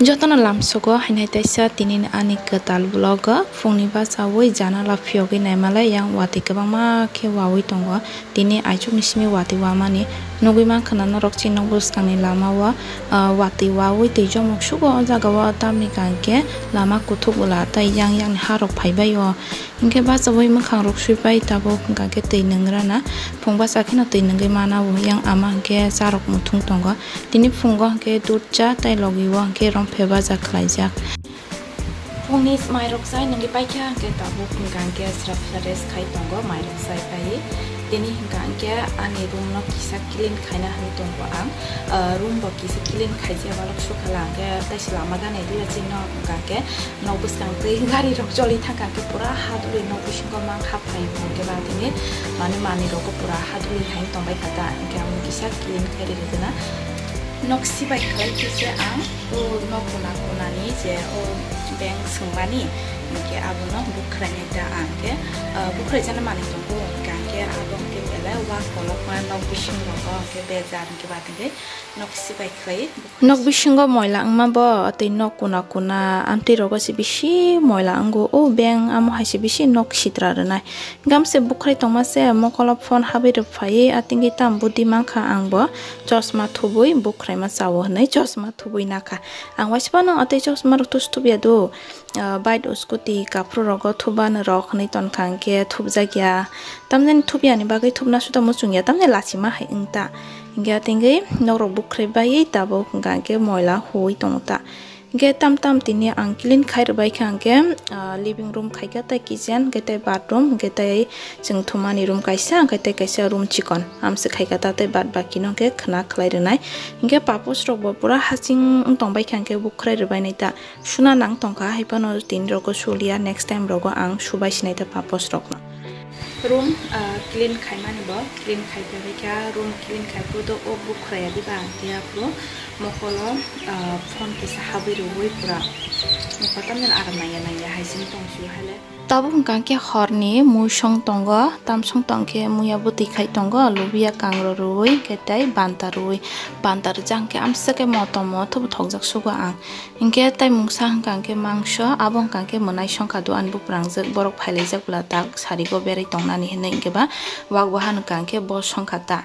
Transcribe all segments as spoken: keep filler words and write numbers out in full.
Jotono lamsogo hainai taisa tini ani kwtal vlog o phungni bachawi janala phiyogwi naimalai yang watwi kwbangma khe wawi tongo. Tini aichukni simi watwi wamani nugwi mankha na norok chini nok bwskangni lama o, ah, watwi wawi twi jomok sugo o jaga o tamni kaham khe lama kuthuk bwla tei yang yang ni harok phaibai o. Hinkhe bachawi mwkhang rok suipai tabuk hwnkha khe twi nwngrana. Phung bacha kheno twi nungwi mana o, yang ama hinkhe charok muthung tongo. Tini phungo hinkhe dudh cha tei logi o hinkhe romphe baja khlaijak. Phungni mairok chai nungwi paikha hinkhe tabuk hwnkha hinkhe srapsa rest khai tongo mairok chai pai. Tini hwnkha hinkhe ani room no kisa clean khaina hinwi tongo ang. Ah, room bo kisa clean khaijak balok sukhala hinkhe tei se lama gana di chini no hwnkha hinkhe nok bwskang twi gari rok choli thangkha khe pura haduli nok bisingo mang hap phai bo khe ba tini mani mani rogo pura haduli hai tongbai kha ta hinkhe ang kisa clean khe ri rwgwna nok sibai khlai khe se ang o nok kuna kuna ni je o bank swngmani hinkhe abono bukhrainai ta ang khe, ah, bukhraijana manwi tongo hinkhe ang khe abo hinkhe belai wak kolokma nok bising rogo hinkhe bejar hinkhe ba tini nok sibai khlai. Nok bisingo moila wngma bo, tei nok kuna kuna amtwi rogo se bisi moila wngo. O bank amo hai se bisi nok sitra rwnai. Gamse bukhrai tongma se mokolo phone habwi rwphaiwi, a tingwi tam budi mankha ang bo chosma thubui bukhraima chao hwnwi chosma thubui nakha. Ang waisa phano a tei chosma rok tus thubya do, ah, bike o scooty kaphru rogo thubano rok hwnwi tonkha hinkhe thubjakya. Tamjani thubya ni bagwi thubna suda muchungya, tamni lachima hai wngta. Hinkhe a tingwi nokrok bukhrai baiwi tabuk hwnkha hinkhe moila huwi tongo ta. Hinkhe tam tam tini ang clean khai rwbai kha hinkhe, ah, living room khaikha tei kitchen hinkhe tei bathroom hinkhe tei chwng thumani room kaisa hinkhe tei kaisa room chikon amse khaikha ta tei baad baki no hinkhe khwna khlai rwnai. Hinkhe papos rok bo pura hasing wng tongbai kha hinkhe bukhrai rwbai nai ta. Suna nang tongkha, hai phano tini rogo sulia, next time rogo ang subai sinai ta papos rokno. Room, ah, clean khaimani bo, clean khai phaibai kha, room clean khai phuru do o bukhraia diba ang tei aphuru mokolo, ah, phone kisa habwi rwui pura mokol tamjani aram nangya nangya hai sini tong sio hai le. Tabuk hwnkha khe horni muisong tongo, tamsong tong khe muya bwtwi khai tongo, lubia kangrw rwui khe tei banta rwui, banta rwjak khe amsa khe motom motom thokjak sugo ang. Hinkhe tei mungsa hwnkha hinkhe mangso, abo hwnkha hinkhe mwnai songkha do ani buprangjak, borok phailaijak bwla tak sarigo berai tongnani hinwi hinkhe ba wak bo hano hwnkha hinkhe bo songkha ta.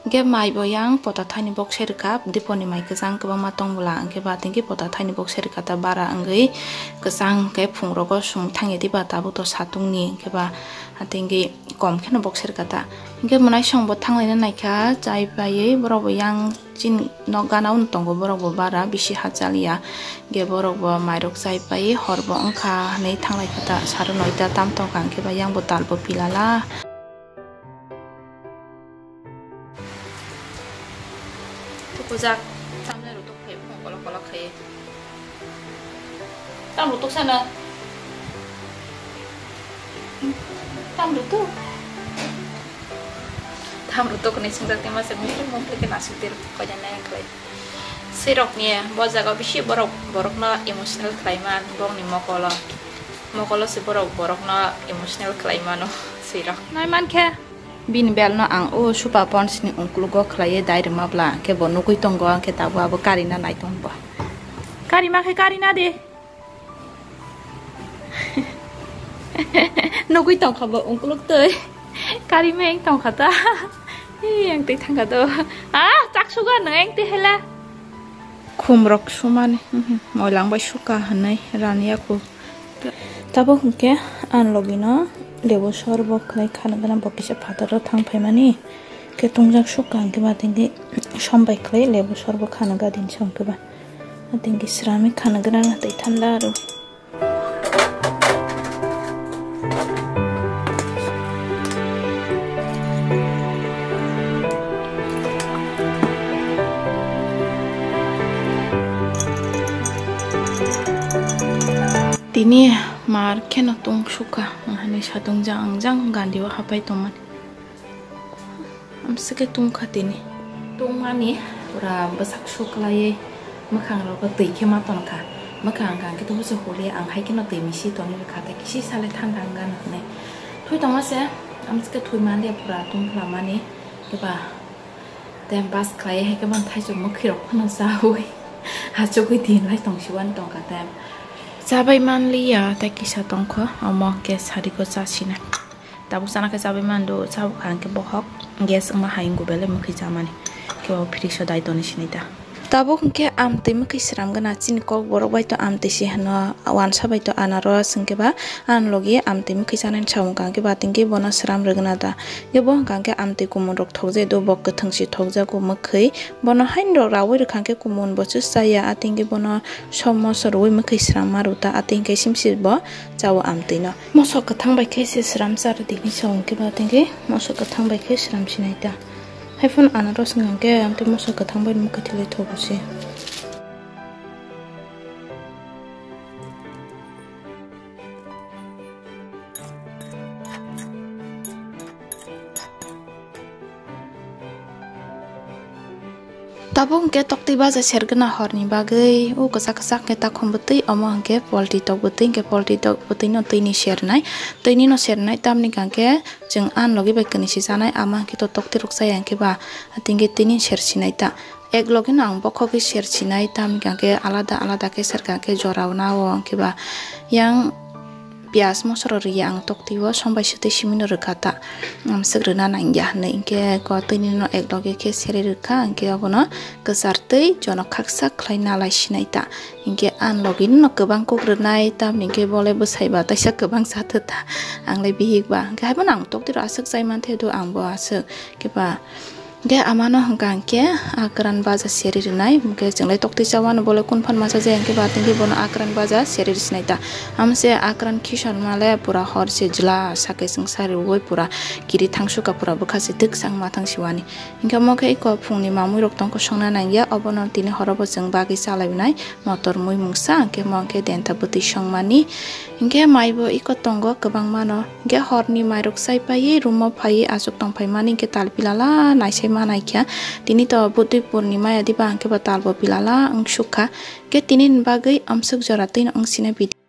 Hinkhe mai bo yang pota thaini bokse rwkha, diponi mai kwchang kwbangma tong bwla hinkhe ba hinkhe pota thaini bokse rwkha ta bara wngwi kwchang hinkhe phungrogo chwng thangya diba tabuk to satungni hinkhe ba hinkhe kom kheno bokse rwkha ta. Hinkhe mwnai song bo thanglaina naikha chai paiwi borok bo yang. Chini nok gana o tongo borok bo bara bisi hachal ya. Ge borok bo mairok chai pai hor bo wngkha hinwi thanglai kha ta saro noita tam tongkha hinkhe ba yang bo tal bo pilala. Tukujak tamni rw tok phai phung kolok kolok khai. Tam rw tok sana. Tam rw tok. Tham rw tok ni swngjak tei masa mungklik mungklik khe nasuk tei rw koi nai khlai. Sirok ni bo jaga bisi borok borok no emotional khlai man bong ni mokolo. Mokolo se borok borok no emotional khlai mano sirok. Nai man khe bini bel no ang o Supa Ponds ni ungkulugo khlai ye dai rwma bla khe bo nugui tongo ang khe tabuk abo kari na nai tong bo. Kari ma khe kari na de. Nugui tongkha bo ungkuluk twi. Kari meng tongkha ta. Ei, ang twi thangkha do. Ah, chak suga nang ang twi hela. Khum rok sumani. Mhm. Moilang bai suka hinwi rani yaku. Tabuk hinkhe ang logino lebu sor bo khlai khana gana bo kisa phataro thang phaimani. Khe tongjak suka hinkhe ba tengke som bai khlai lebu sor bo khana gadin song khe ba. Tengke srami khana gana tei thanda aro. Tini mar kheno tong sukha, ang hani satung jang jang gandi o hapai tongmani. Amswkhe tungkha tini. Tungmani pura bwsak suklaiwi mwkhang rogo twi khe ma tonkha. Mwkhang hwnkha khe to husa holi ang hai kheno twi misi tongwi rwkha tei kisi salai thangkha wngkha hinwi. Thwi tongma se amswkhe thwi mani pura tungphla mani khe ba time pass khlaiwi hai khe mani thaichuk mwkhwi rok phano chaui. Achugwi din lai tong siwan tongkha te. Chabai manliya tei kisa tongkho, omo hwnkhe sariko chasina. Tabuk chana khe chabai mando, chabukha hwnkhe bohok gas wngma hai wngkha belai mwkhwi chamani. Khe o fridge o dai toni sinai ta. Tabuk hwnkhe amtwi mwkhwi sram gana, chini kok borok bai to amtwi se hwno, wansa bai to anaros hwnkhe ba ani logi amtwi mwkhwi chanani samung hwnkha hwnkhe ba tini bono sram rwgwna ta. Khe bo hwnkha hwnkhe amtwi kumun rok thokjai do, bo kwthwng se thokjago mwkhwi. Bono haino rok raui rwkha hwnkhe kumun bo se chaya, a tini bono som moso rwui mwkhwi sram ma rw ta, a tini khe simsi bo chao amtwi no. Moso kwthang bai khe se sram cha rw di hinwi sa hwnkhe ba tini moso kwthang bai khe sram sinai ta. Haiphano anaros wngkha hwnkhe amtwi moso kwthang bai mwkhwi thwilai thogo se. Tabuk hwnkhe toktwi baja sergwna horni bagwi o kwchak kwchak khe takhum bwtwi, omo hwnkhe polti tok bwtwi, hwnkhe polti tok bwtwino twini sernai, twinino sernai, tamni hwnkhe chwng ani logi bai kwnwi se chanai, ama hwnkhe to toktwi rok chaya hwnkhe ba, tini twini ser sinai ta. Ek logi no ang bokhogwi ser sinai, tamni hwnkhe alada alada khe serkha hwnkhe jora o nao hwnkhe ba yang piyaj mosoro rwya ang toktwi o, som bai se twi simi no rwkha ta, amswk rwna nangya hinwi. Hwnkhe ko twini no ek logi khe seri rwkha, hwnkhe obono kwchar twi jono khaksa khlai nalai sinai ta. Hwnkhe ani logi no kwbang kuk rwnai, tamni hwnkhe bo le bwsai ba taisa kwbang cha thwk ta, ang le bihik ba. Hwnkhe haibo no ang toktwi rok aswk chai man the do, ang bo aswk khe ba. Hwnkhe amano hwnkha hwnkhe akran baja seri rwnai, hwnkhe chwng lai toktwi chawano bo le kun phan ma cha jaya hwnkhe ba tini bono akran baja seri rw sinai ta. Amo se akran khisan ma le pura hor se jwla sa khe chwng sa rwui pura kiri thang sukha, pura bwkha se twk sang ma thang siwani. Hwnkhe omo khe eko phungni mamui rok tongkho songna nangya, obono tini horo bo chwng bagwi chalainai motor mui mungsa, hwnkhe omo khe denta bwtwi songmani. Hwnkhe mai bo eko tongo kwbangma no. Hwnkhe horni mairok chai paiwi room o phaiwi achuk tong phaimani hwnkhe tal pilala naisai ma naikha. Tini to bwtwi purnima ya diba, hwnkhe bo tal bo pilala wng sukha. Hwnkhe tini ni bagwi amswk jora twino wng sina video.